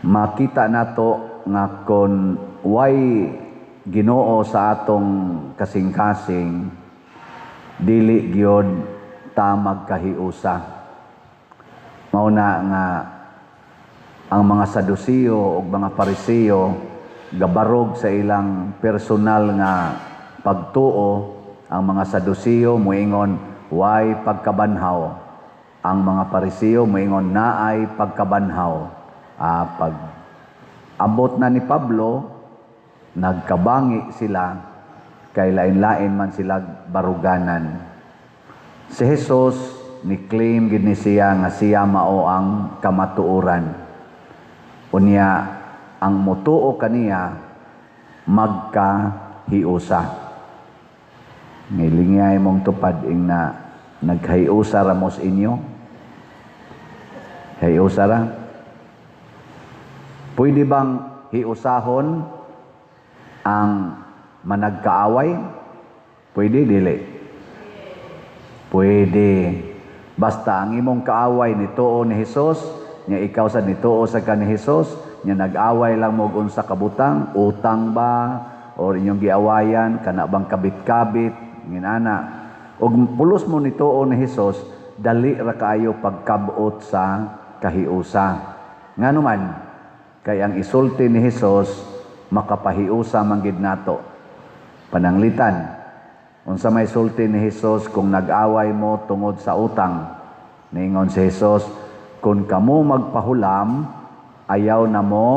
Makita nato nga kon way Ginoo sa atong kasing-kasing, dili gyud ta magkahiusa. Mao na nga ang mga Sadusiyo ug mga Pariseo gabarog sa ilang personal nga pagtuo. Ang mga Sadusiyo moingon way pagkabanhaw, ang mga Pariseo moingon naay pagkabanhaw. Pag abot na ni Pablo, nagkabangi sila kay lain-lain man sila baruganan. Si Jesus ni claim gid ni siya nga siya mao ang kamatuoran. Unya ang mutuo kaniya magkahiusa. Ngilingay mong tupad ing na nagkahiusa ra mo sa inyo. Hiusa ra. Pwede bang hiusahon ang managkaaway? Pwede, dili? Pwede. Basta ang imong kaaway nituo ni Jesus, nya ikaw sa nituo sa ka ni Jesus, nya nag-away lang mo og unsa ka butang, utang ba or inyong giawayan kana bang kabit-kabit, nginana. Og pulos mo nituo ni Jesus, dali ra kaayo pagkabot sa kahiusa. Ngano man, kay ang isulti ni Jesus makapahiusa man gid nato. Pananglitan, unsa may sulti ni Jesus kung nag-away mo tungod sa utang? Ningon si Jesus, "Kung kamo magpahulam, ayaw na mo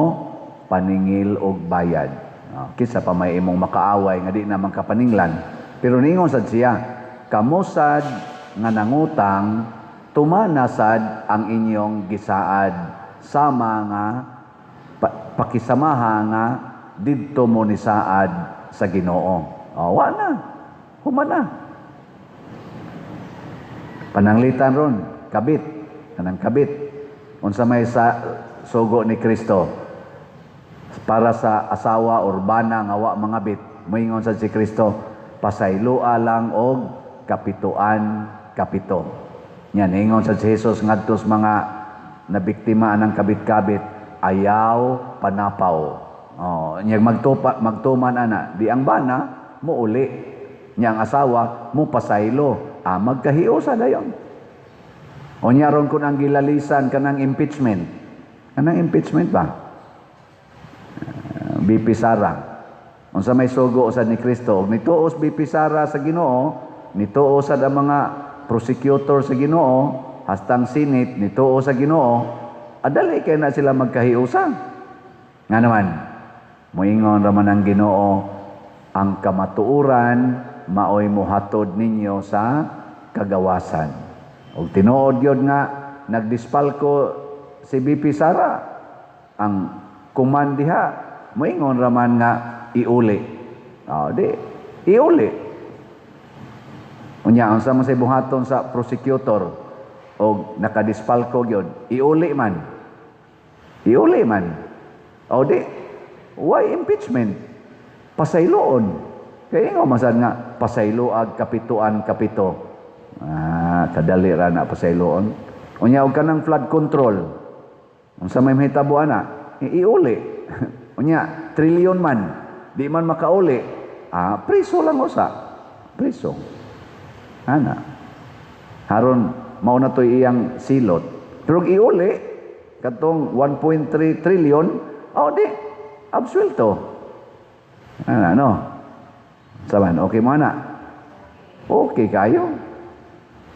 paningil og bayad." Oh, kinsa pa may imong makaaway nga di naman kapaninglan. Pero ningon sad siya, "Kamo sad nga nangutang, tumana sad ang inyong gisaad sama nga pakisamaha nga didto mo ni saad sa Ginoo." Oh, wa na. Human na. Pananglitan ron, kabit, kanang kabit. Unsa may sa sugo ni Kristo para sa asawa or bana nga wa mangabit? Moingon sad si Kristo, "Pasayloa lang og kapituan kapito." Nya ningon sad si Jesus ngadto sa mga nabiktima ng kabit-kabit, "Ayaw panapaw." Oh, nya magtupa magtuman ana, di ang bana muuli. Nya ang asawa mo pasaylo, magkahiusa dayon. O nya ron kun ang gilalisan kanang impeachment. Kanang impeachment ba? BP Sara. Unsa may sugo sad ni Kristo? Og nituo BP Sara sa Ginoo, nituo sad ang mga prosecutor sa Ginoo, hastang Senate nituo sa Ginoo, adali kay na sila magkahiusa. Nga naman, moingon raman ang Ginoo, ang kamatuoran maoy mohatod ninyo sa kagawasan. Og tinuod gyud nga nagdispalko si BP Sara, ang kuman diha moingon raman nga iuli. Oh, di iuli. Unya unsa man say buhaton sa prosecutor og nakadispalko gyud, iuli man. Iuli man. O di why impeachment? Pasayloon. Kaya nga masad nga pasaylo ag kapituan kapito. Kadali ra na pasayloon. Unya og kanang flood control. Unsa may mahitabo ana? Iuli. Unya trilyon man, di man makauli. Priso lang usa. Priso. Ana. Haron mao na to'y iyang silot. Pero og iuli katong 1.3 trillion, oh di absuelto. Ana no. Saban, okay mo ana? Okay kayo.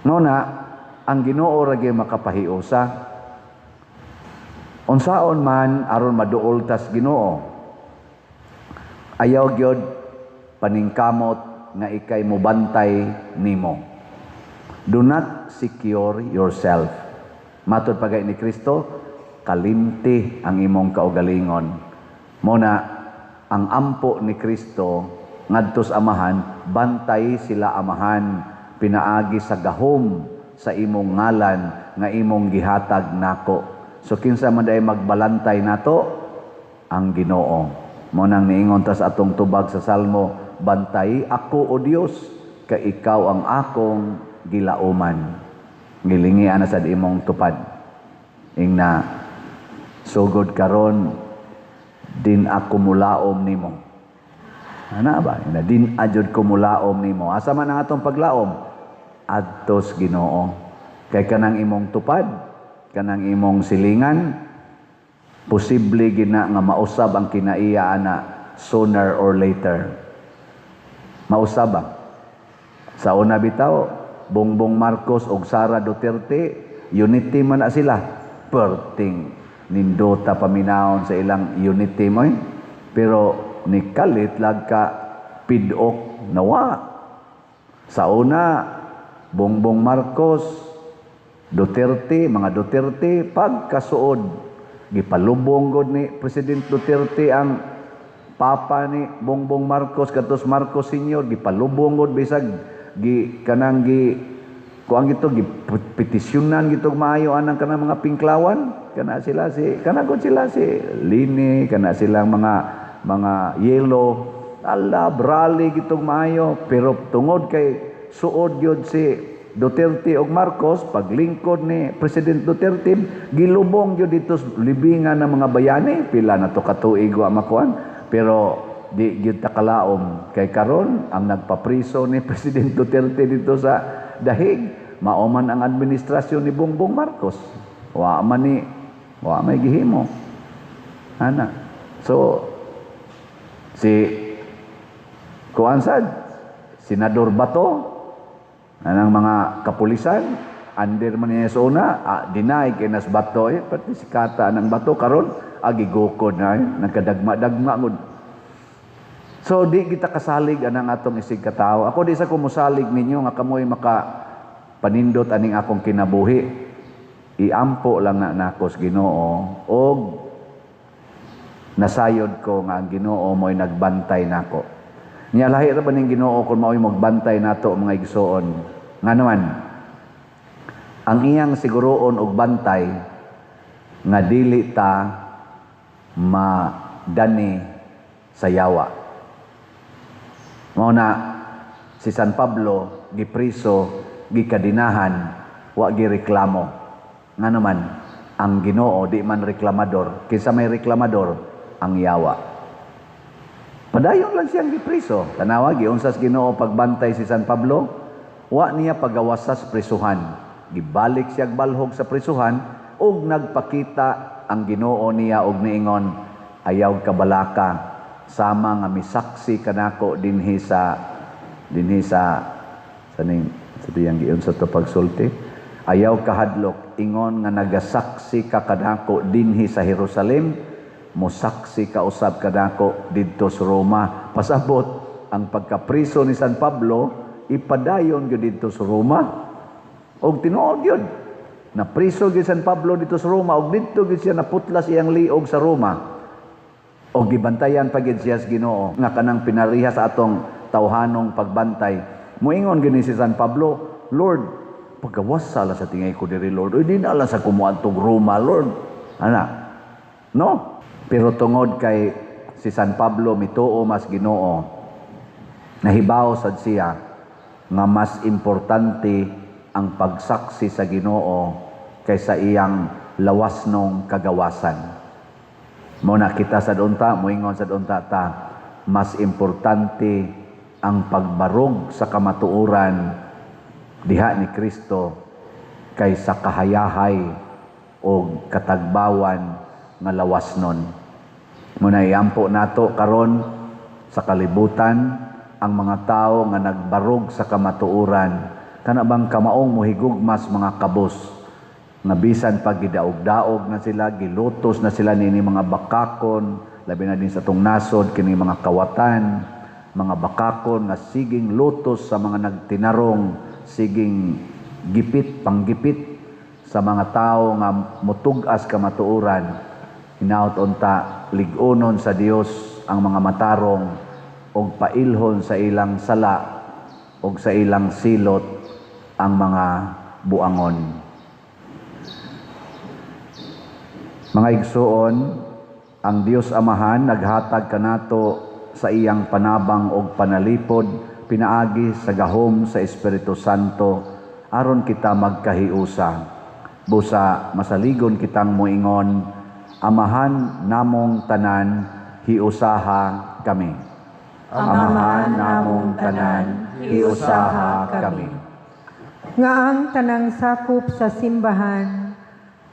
No na, ang Ginoo ra gyud makapahiusa. Unsaon man aron maduol tas Ginoo? Ayaw gyud paningkamot nga ikay mobantay nimo. Do not secure yourself. Matod pa ni Kristo, kalimti ang imong kaugalingon. Mo na ang ampo ni Kristo ngadto sa Amahan, "Bantay sila, Amahan, pinaagi sa gahom sa imong ngalan nga imong gihatag nako." So kinsa man day magbalantay nato? Ang Ginoo. Mo nang niingon tas atong tubag sa Salmo, "Bantay ako, O Dios, kay ikaw ang akong gilauman." Gilingi ana sad imong tupad. Ingna Sugod karon din ako mulaom nimo. Ana ba? Ina din ajud ko mulaom nimo. Asa man ang atong paglaom? Adtos Ginoo. Kay kanang imong tupad, kanang imong silingan, posible gina nga mausab ang kinaiya ana sooner or later. Mausab ba? Sa una bitaw, Bongbong Marcos og Sara Duterte, unity man na sila. Perting nindota paminawon sa ilang unity mo eh. Pero nikalit lag ka pidok nawa. Sa una, Bongbong Marcos, Duterte, mga Duterte, pagkasuod, gipalubong god ni President Duterte ang papa ni Bongbong Marcos, katos Marcos Sr., gipalubong god bisag gi kanang gi kuang gito gi petisyonan gito maayo anang kanang mga pinklawan, kana sila si kana gud sila si Lini, kana silang mga yellow, ala brali gitong maayo, pero tungod kay suod gyud si Duterte og Marcos, paglingkod ni President Duterte, gilubong gyud dito libingan ng mga bayani, pila na to katuig wa makuan, pero di gyud ta kalaom kay karon ang nagpapriso ni President Duterte dito sa Dahig, mao man ang administrasyon ni Bongbong Marcos. Wa man ni wa may gihimo. Ana. So si kuan sad, Senador Bato, anang mga kapulisan, under man niya sa una, deny kay nas Bato, eh, pati si Kata anang Bato karon agi gukod na, eh, nagkadagma-dagma gud. So di kita kasalig anang atong isig katawo. Ako di sa ko mosalig ninyo nga kamoy maka panindot aning akong kinabuhi. Iampo lang na nako sa Ginoo og nasayod ko nga ang Ginoo mo'y nagbantay nako. Nya lahi ra ba ning Ginoo kung mao'y magbantay nato, mga igsoon? Nga naman ang iyang siguroon og bantay nga dili ta madani sa yawa. Mao na si San Pablo gipriso, gikadinahan, wa gireklamo. Nga naman ang Ginoo di man reklamador. Kinsa may reklamador? Ang yawa. Padayon lang siyang gipriso. Tanawa, giunsa sa Ginoo pagbantay si San Pablo, wa niya pagawasas prisuhan. Gibalik siya balhog sa prisuhan ug nagpakita ang Ginoo niya og niingon, ayaw kabalaka, sama nga misaksi kanako dinhi sa saning sa tiyang giunsa to pagsulti, ayaw kahadlok, ingon nga nagasaksi ka kanako dinhi sa Jerusalem, mosaksi ka usab kanako didto sa Roma. Pasabot ang pagkapriso ni San Pablo ipadayon gyud didto sa Roma. Og tinuod gyud napriso gyud San Pablo didto sa Roma og didto gyud siya naputlas iyang liog sa Roma. O gibantayan pa gyud siya sa Ginoo nga kanang pinariha sa atong tawhanong pagbantay. Moingon gini si San Pablo, Lord, pagawasa la sa tingay ko diri, Lord. Uy, di na lang sa kumuadtong Roma, Lord. Ana. No? Pero tungod kay si San Pablo mituo mas Ginoo, nahibaw sad siya nga mas importante ang pagsaksi sa Ginoo kaysa iyang lawasnong kagawasan. Mo na kita sad unta, moingon sad unta ta, mas importante ang pagbarog sa kamatuoran diha ni Kristo kaysa kahayahay o katagbawan nga lawasnon. Mo na iampo nato karon sa kalibutan ang mga tao nga nagbarog sa kamatuoran, kana bang kamaong mohigugmas mga kabos nga bisan pag gidaog-daog na sila, gilutos na sila nini mga bakakon, labi na din sa atong nasod kini mga kawatan, mga bakakon nga siging lutos sa mga nagtinarong, siging gipit, panggipit sa mga tao nga mutug-as kamatuoran. Hinaut unta lig-unon sa Dios ang mga matarong og pailhon sa ilang sala og sa ilang silot ang mga buangon. Mga igsoon, ang Dios Amahan naghatag kanato sa iyang panabang og panalipod pinaagi sa gahom sa Espiritu Santo aron kita magkahiusa. Busa masaligon kitang moingon, Amahan namong tanan, hiusaha kami. Amahan namong tanan, hiusaha kami. Nga ang tanang sakop sa simbahan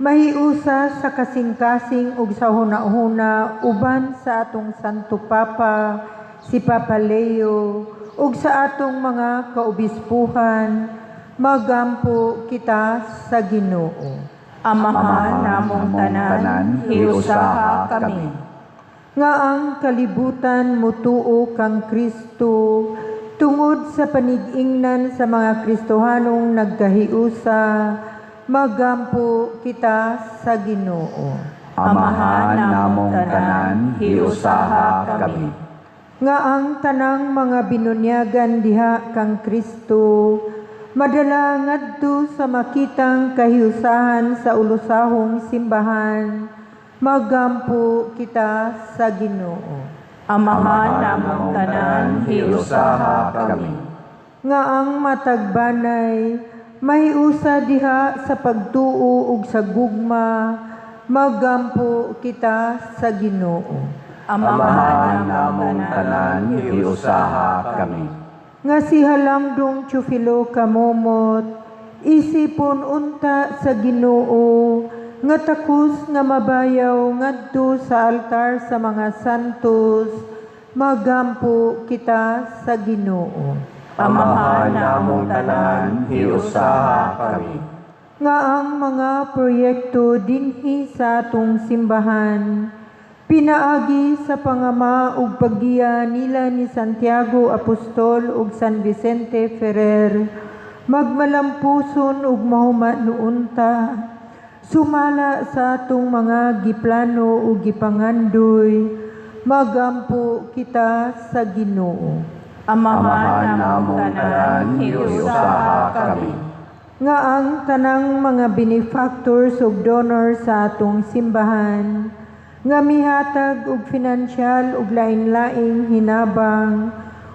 mahiusa sa kasing-kasing ug sa huna-huna uban sa atong Santo Papa, si Papa Leo, ug sa atong mga kaobispuhan, magampo kita sa Ginoo. Amahan namong tanan, hiusaha kami. Nga ang kalibutan mutuo kang Kristo tungod sa panig-ingnan sa mga Kristohanong nagkahiusa, magampo kita sa Ginoo. Amahan namong tanan, hiusaha kami. Nga ang tanang mga binunyagan diha kang Kristo madala ngadto sa makitang kahiusahan sa ulosahong simbahan, magampo kita sa Ginoo. Amahan namong tanan, hiusaha kami. Nga ang matag banay mahiusa diha sa pagtuo ug sa gugma, magampo kita sa Ginoo. Amahan namong tanan, hiusaha kami. Nga si Halamdong Teofilo Camomot isipon unta sa Ginoo nga takos nga mabayaw ngadto sa altar sa mga santos, magampo kita sa Ginoo. Amahan namong tanan, hiusaha kami. Nga ang mga proyekto dinhi sa atong simbahan pinaagi sa pangama ug paggiya nila ni Santiago Apostol ug San Vicente Ferrer magmalampuson ug mahuman unta sumala sa atong mga giplano ug gipangandoy, magampo kita sa Ginoo. Amahan namong tanan, hiusaha kami. Nga ang tanang mga benefactors ug donors sa atong simbahan nga mihatag og finansyal ug lain-laing hinabang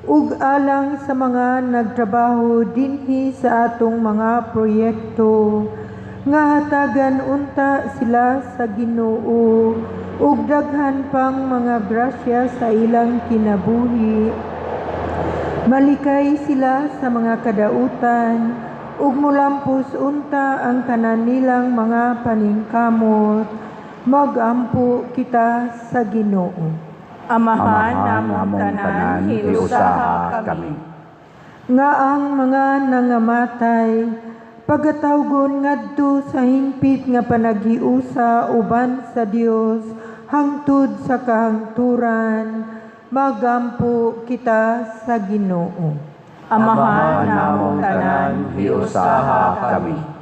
ug alang sa mga nagtrabaho dinhi sa atong mga proyekto, nga hatagan unta sila sa Ginoo ug daghan pang mga grasya sa ilang kinabuhi, malikay sila sa mga kadautan ug mulampos unta ang tanan nilang mga paningkamot, magampo kita sa Ginoo. Amahan namong tanan, hiusaha kami. Nga ang mga nangamatay pagatawgon ngadto sa hingpit nga panaghiusa uban sa Dios hangtod sa kahangturan, magampo kita sa Ginoo. Amahan namong tanan, hiusaha kami.